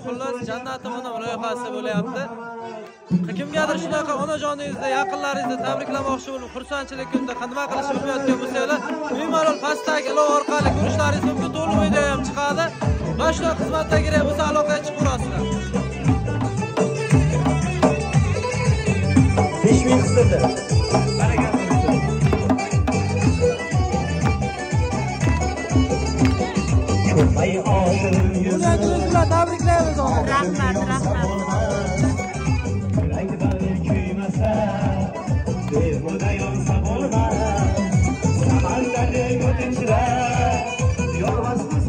Xullas Jannatim onam loyihasi bo'lyapti. Kimgadir shunaqa onajoningizni, yaqinlaringizni tabriklamoqchi bo'lib, xursandchilik kunida nima qilishni bilmayotgan bo'lsanglar, bemalol pastdagi ilova orqali ko'rishlaringiz mumkin. To'liq video ham chiqadi. Mana shunaqa xizmatlar kerak bo'lsa aloqaga chiqaverasizlar. 5000 qistirdi. Barakat bo'lsin. Ko'pay odim yuzingiz bilan tabriklaymiz. Rahmat, rahmat. Yurak bag'ri kuymasa, behuda yonsa bo'lmas. Samandarga o't ichra